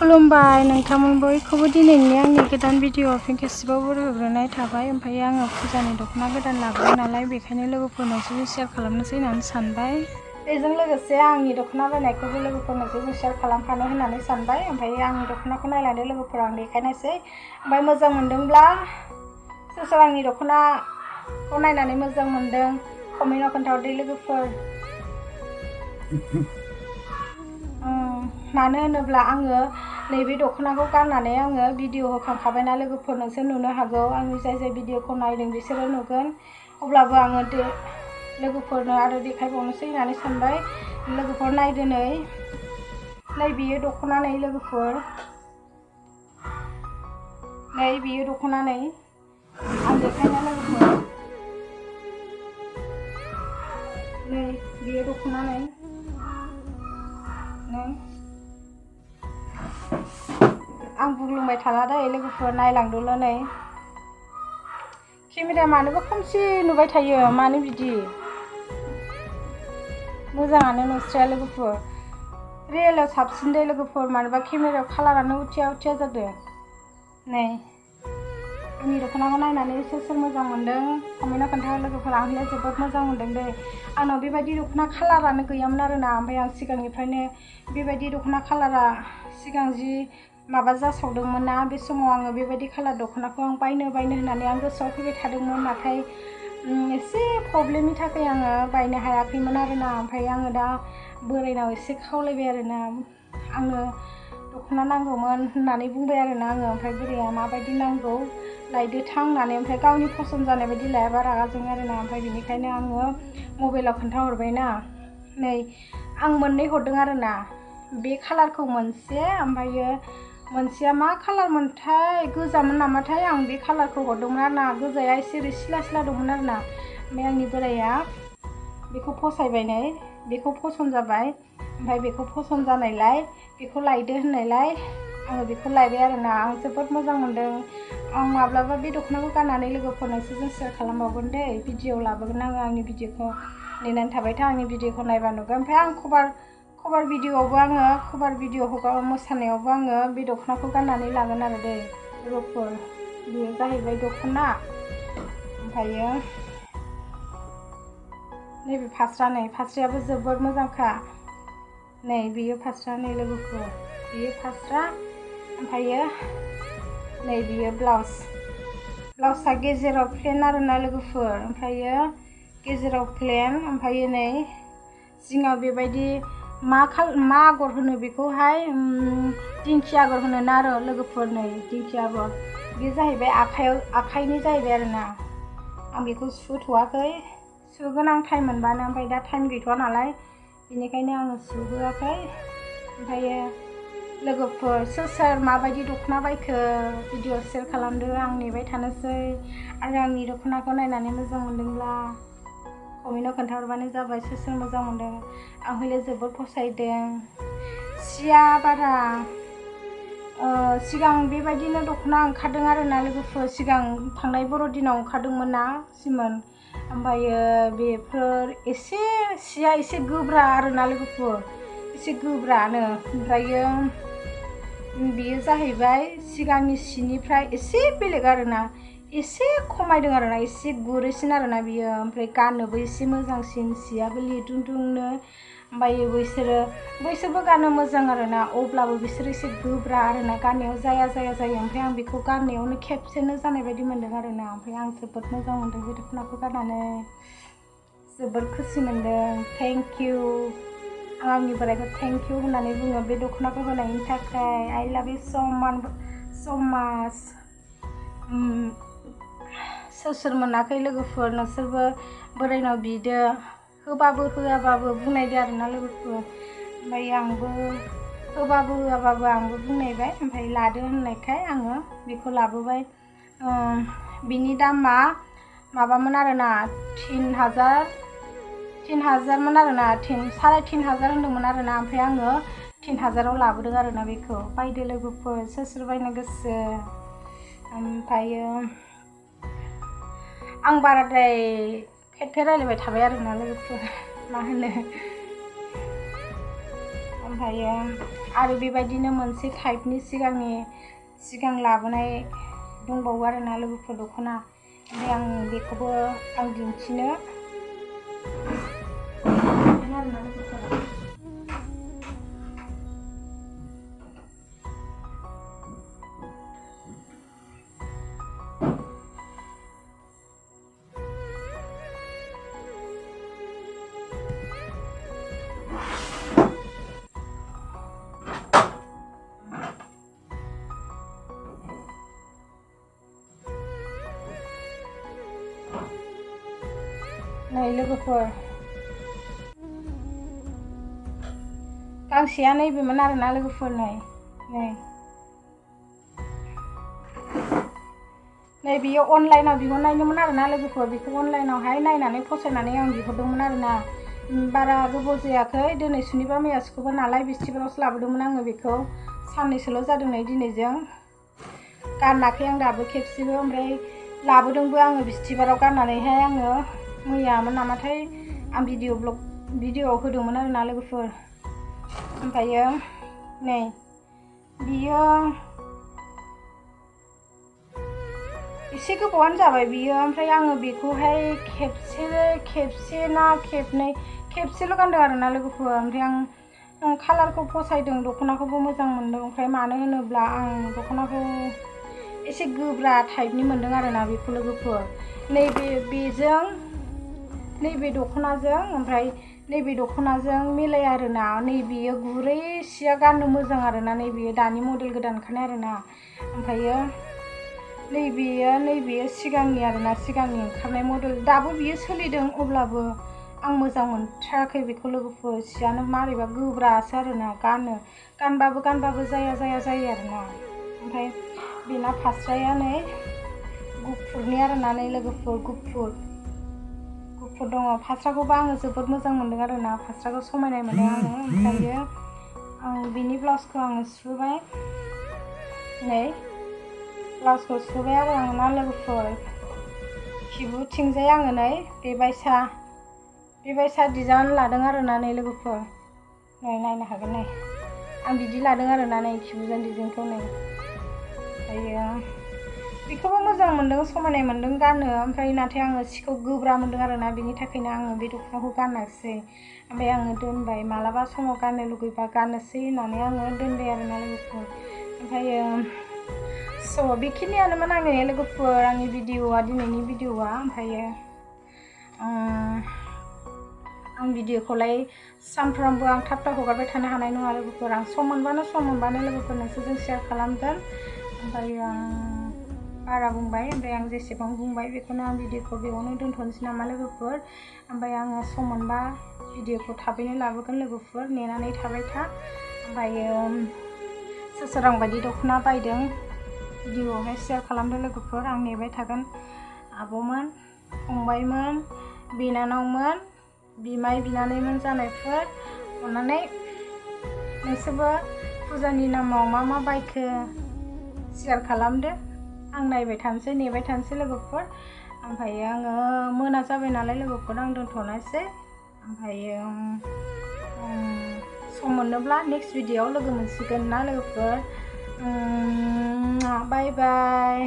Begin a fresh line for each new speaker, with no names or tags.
खुलुमबाय नोंथांमोन बयखौबो दिनैनि आंनि गोदान भिडिअ फिन खेबसेबाव बरायहरग्रोनाय थाबाय। ओमफ्राय आङो फुजानि दख'ना गोदान लाबोबाय नालाय बेखायनो लोगोफोरनावसो शेयार खालामनोसै होननानै सानबाय। बेजों लोगोसे आंनि दख'ना बायनायखौबो लोगोफोरनोसो शेयार खालामफानो होननानै सानबाय। ओमफ्राय आंनि दख'नाखौ नायलांदो लोगोफोर, आं देखायनोसै। ओमफ्राय मोजां मोनदोंब्ला सोर सोर आंनि दख'नाखौ नायनानै मोजां मोनदों कमेन्टआव खोन्थाहरदो लोगोफोर। मानो होनोब्ला आङो नैबे दख'नाखौ गाननानै आङो भिडिअ होखांखाबायना लोगोफोर, नोंसोर नुनो हागौ। आंनि जाय भिडिअखौ नायदों बिसोरो नुगोन। अब्लाबो आङो लोगोफोरनो आरो देखायबावनोसै होननानै सानबाय। लोगोफोर नायदो, नै बियो दख'ना, नै लोगोफोर, नै बियो दख'ना, नै आं देखायनो लोगोफोर, नै बियो दख'ना, नै आं बुंलुंबाय थाला दै लोगोफोर, नायलांदोल'। नै केमेराया मानोबा खोमसि नुबाय थायो, मानो बिदि? मोजाङानो नुस्राया लोगोफोर, रियेलाव साबसिन दै लोगोफोर, मानोबा केमेरायाव कालारानो उथिया जादों। नै आंनि दख'नाखौ नायनानै सोर मोजां मोनदों कमेन्टआव खोन्था लोगोफोर। आं हले जोबोद मोजां मोनदों दै। आंनाव बेबायदि दख'ना कालारानो गैयामोन आरोना। ओमफ्राय आं सिगांनिफ्रायनो बेबायदि दख'ना कालारा सिगां जि माबा जासावदोंमोन ना, बे समाव आङो बेबायदि कालार दख'नाखौ आं बायनो होननानै आं गोसोआव फैबाय थादोंमोन। नाथाय एसे प्रब्लेमनि थाखाय आङो बायनो हायाखैमोन आरोना। ओमफ्राय आङो दा बोरायनाव एसे खावलायबाय आरोना, आंनो दख'ना नांगौमोन होननानै बुंबाय आरोना आङो। ओमफ्राय बोराया माबायदि नांगौ लायदो थां होननानै, ओमफ्राय गावनि फसन जानाय बायदि लायाबा रागा जोङो आरोना। ओमफ्राय बेनिखायनो आङो मबाइलाव खोन्थाहरबायना। नै आं मोननै हरदों आरोना, बे कालारखौ मोनसे, ओमफ्रायो मोनसेया मा कालार मोनथाय, गोजामोन नामाथाय, आं बे कालारखौ हरदोंमोन आरोना। गोजाया एसे रिसिला दंमोन आरोना। ओमफ्राय आंनि बोराया बेखौ फसायबाय, नै बेखौ फसन जाबाय। ओमफ्राय बेखौ फसन जानायलाय बेखौ लायदो होननायलाय आङो बेखौ लायबाय आरोना। आं जोबोद मोजां मोनदों। आं माब्लाबा बे दख'नाखौ गाननानै लोगोफोरनोसो शेयार खालामबावगोन दै, भिडिअ लाबोगोन आङो। आंनि भिडिअखौ नेनानै थाबाय था, आंनि भिडिअखौ नायबा नुगोन। ओमफ्राय आं कभार भिडिअआवबो कभार भिडिअ मोसानायावबो आङो बे दख'नाखौ गाननानै लागोन आरो दै लोगोफोर। बेयो जाहैबाय दख'ना, ओमफ्रायो नैबे फास्रा, नै फास्रायाबो जोबोद मोजांखा। नै बियो फास्रा, नै लोगोफोर बियो फास्रा, ओमफ्रायो नै बियो ब्लाउसआ गेजेराव प्लेन आरोना लोगोफोर। ओमफ्रायो गेजेराव प्लेन, ओमफ्रायो नै जिङाव बेबायदि मा आगर होनो बेखौहाय, दिंखिया आगर होनो ना आरो लोगोफोर। नै दिंखिया आगर, बे जाहैबाय आखाइनि जाहैबाय आरोना। आं बेखौ सुथ'वाखै, सुगोन आं टाइम मोनबानो। ओमफ्राय दा टाइम गैथ'वा नालाय बेनिखायनो आङो सुहोआखै। ओमफ्रायो लोगोफोर सोर माबायदि दख'ना बायखो भिडिअ शेयार खालामदो, आं नेबाय थानोसै। आरो आंनि दख'नाखौ नायनानै मोजां मोनदोंब्ला कमेन्टआव खोन्थाहरबानो जाबाय सोर मोजां मोनदों। आं हले जोबोद फसायदों। सिया बारा सिगां बेबायदिनो दख'ना ओंखारदों आरोना लोगोफोर, सिगां थांनाय बर'दिनाव ओंखारदोंमोन ना सिमोन। ओमफ्रायो बेफोर एसे सिया एसे गोब्रा आरोना लोगोफोर, एसे गोब्रानो। ओमफ्रायो बेयो जाहैबाय सिगांनि सिनिफ्राय एसे बेलेग आरोना, एसे खमायदों आरोना, एसे गुरैसिन आरोना बियो। ओमफ्राय गाननोबो एसे मोजांसिन, सियाबो लिदुंदुंनो। ओमफ्राय बैसोरबो गाननो मोजां आरोना, अब्लाबो बिसोर एसे गोब्रा आरोना, गाननायाव जायो। ओमफ्राय आं बेखौ गाननायावनो खेबसेनो जानाय बायदि मोनदों आरोना। ओमफ्राय आं जोबोद मोजां मोनदों बे दख'नाखौ गाननानै, जोबोद खुसि मोनदों। थेंक इउ, आं आंनि बोराइखौ थेंक इउ होननानै बुङो बे दख'नाखौ होनायनि थाखाय। आइ लाभ इउ स' माच। सोर मोनाखै लोगोफोर, नोंसोरबो बोराइनाव बिदो, होबाबो होआबाबो बुंनायदो आरोना लोगोफोर। ओमफ्राय आंबो होबाबो होआबाबो आंबो बुंनायबाय, ओमफ्राय लादो होननायखाय आङो बेखौ लाबोबाय। बिनि दामा माबामोन आरोना 3,000मोन आरोना, 3,500 होनदोंमोन आरोना। ओमफ्राय आङो 3,000आव लाबोदों आरोना बेखौ। बायदो लोगोफोर सोर बायनो गोसो। ओमफ्रायो आं बाराद्राय फेट रायलायबाय थाबाय आरोना लोगोफोर, मा होनो। ओमफ्रायो आरो बेबायदिनो मोनसे टाइपनि सिगां लाबोनाय दंबावो आरोना लोगोफोर दख'ना। ओमफ्राय आं बेखौबो आं दिन्थिनो आरोना लोगोफोर। नै लोगोफोर गांसेया नैबेमोन आरोना लोगोफोर। नै बियो अनलाइनाव बिहरनायमोन आरोना लोगोफोर। बेखौ अनलाइनावहाय नायनानै फसायनानै आं बिहरदोंमोन आरोना। बारा गोबाव जायाखै, दिनै सुनिबार मैया सुक्रबार नालाय बिस्थिबारावसो लाबोदोंमोन आङो बेखौ। साननैसोल' जादों नै दिनैजों। गानाखै आं दाबो खेबसेबो। ओमफ्राय लाबोदोंबो आङो बिस्थिबाराव गाननानैहाय आङो मैयामोन नामाथाय आं भिडिअ'आव होदोंमोन आरोना लोगोफोर। ओमफ्रायो नै बियो एसे गोबावानो जाबाय बियो। ओमफ्राय आङो बेखौहाय खेबसेल' गानदों आरोना लोगोफोर। ओमफ्राय आं कालारखौ फसायदों, दख'नाखौबो मोजां मोनदों। ओमफ्राय मानो होनोब्ला आं दख'नाखौ एसे गोब्रा टाइपनि मोनदों आरोना बेखौ लोगोफोर। नैबे दख'नाजों मिलाया आरोना। नैबेयो गुरै सिया गाननो मोजां आरोना। नैबेयो दानि मडेल गोदान ओंखारनाय आरोना। ओमफ्रायो नैबेयो सिगांनि आरोना, सिगांनि ओंखारनाय मडेल। दाबो बियो सोलिदों, अब्लाबो आं मोजां मोनथाराखै बेखौ लोगोफोर। सियानो मारैबा गोब्रासो आरोना, गानबाबो जाया जायो आरोना। ओमफ्राय बेना फास्राया नै गुफुरनि आरोना। नै लोगोफोर गुफुर दङ। फास्राखौबो आङो जोबोद मोजां मोनदों आरोना। फास्राखौ समायनाय मोनदों आङो। ओमफ्रायो आं बिनि ब्लाउसखौ आङो सुहोबाय। नै ब्लाउसखौ सुहोबाय आरो आं ना लोगोफोर। खिबुथिंजाय आङो नै बेबायसा डिजाइन लादों आरोना। नै लोगोफोर नै नायनो हागोन। नै आं बिदि लादों आरोना। नै खिबुजों डिजाइनखौ नै। ओमफ्रायो बेखौबो मोजां मोनदों, समायनाय मोनदों गाननो। ओमफ्राय नाथाय आङो सिखौ गोब्रा मोनदों आरोना। बेनि थाखायनो आङो बे दख'नाखौ गानासै। ओमफ्राय आङो दोनबाय, मालाबा समाव गाननो लुगैबा गाननोसै होननानै आङो दोनबाय आरोना लोगोफोर। ओमफ्रायो बेखिनियानोमोन आंनि लोगोफोर, आंनि दिनैनि भिडिअ'आ। ओमफ्रायो आं भिडिअ'खौलाय सानफ्रामबो आं थाब हगारबाय थानो हानाय नङा लोगोफोर। आं सम मोनबानो लोगोफोर नोंसोरजों शेयार खालामगोन। ओमफ्रायो आं बारा बुंबाय। ओमफ्राय आं जेसेबां बुंबाय बेखौनो आं भिडिअ'खौ बेयावनो दोनथ'नोसै नामा लोगोफोर। ओमफ्राय आङो सम मोनबा भिडिअ'खौ थाबैनो लाबोगोन लोगोफोर, नेनानै थाबाय था। ओमफ्रायो सोर आंबायदि दख'ना बायदों भिडिअ'आवहाय शेयार खालामदो लोगोफोर। आं नेबाय थागोन। आब'मोन, फंबायमोन, बिनानावमोन, बिमाय बिनानैमोन जानायफोर, अननानै नोंसोरबो फुजानि नामाव मा बायखो शेयार खालामदो। आं नेबाय थानोसै लोगोफोर। ओमफ्रायो आङो मोना जाबाय नालाय लोगोफोर, आं दोनथ'नोसै। ओमफ्रायो सम मोनोब्ला नेक्स्ट भिडिअ'आव लोगो मोनसिगोन ना लोगोफोर। बाय बाय।